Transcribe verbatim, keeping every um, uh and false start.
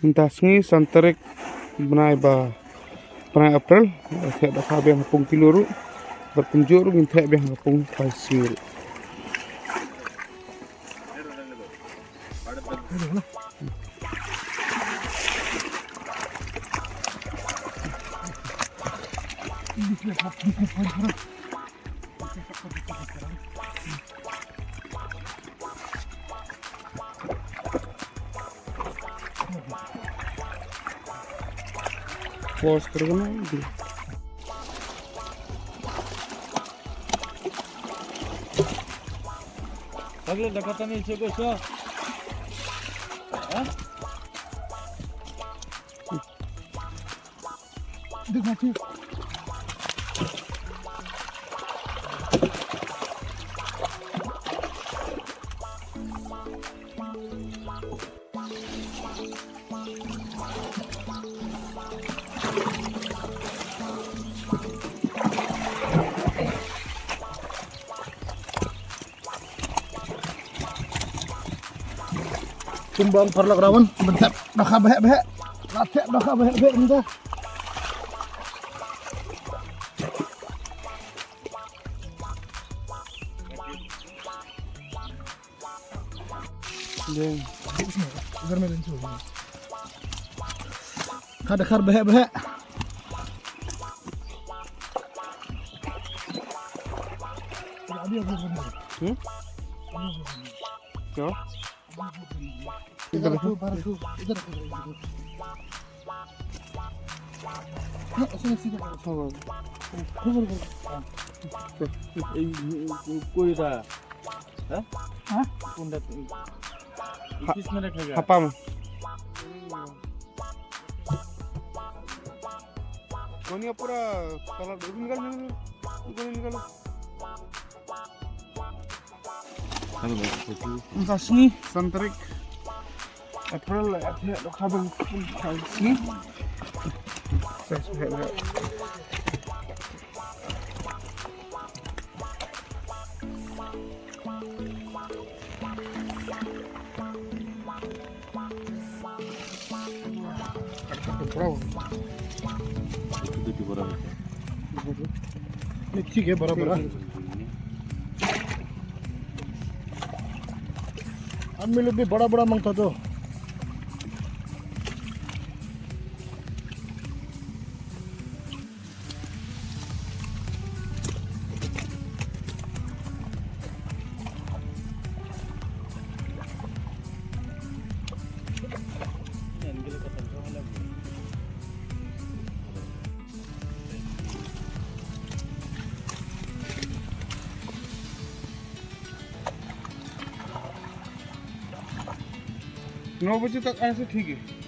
Mynta sngi san tarik bnai ba, bnai April, theh dohkha biang ha pung kilo ruh, bad kumjuh ruh ngin theh biang ha pung phai sngi ruh. Pos terkena. Pagla dakatan ni cukup so. Ha? Kumba ong paralok Rawan, ban thep dohkha baheh baheh. La thep dohkha baheh baheh mynta. Deng. Igar me lensu. Khar dohkha baheh baheh. Hmm? Kya? इधर देखो। बारह सौ, बारह सौ, इधर देखो, इधर देखो। हाँ, ऐसे, ऐसे देखो। हाँ, बाबू। हाँ, हाँ, हाँ। तो, ए, ए, को-, कोई था? हाँ? हाँ? कौन था? हाँ, किस में रखेगा? हपा में। कौन ये पूरा कलर निकाल, निकाल, निकाल, निकाल। Mynta sngi san tarik April, eh, dohkha biang ha pung phai sngi. Sa, sa, sa. ये ठीक है, बड़ा बड़ा। आदमी लोग भी बड़ा बड़ा मांगता तो। नौ बजे तक ऐसे ठीक है।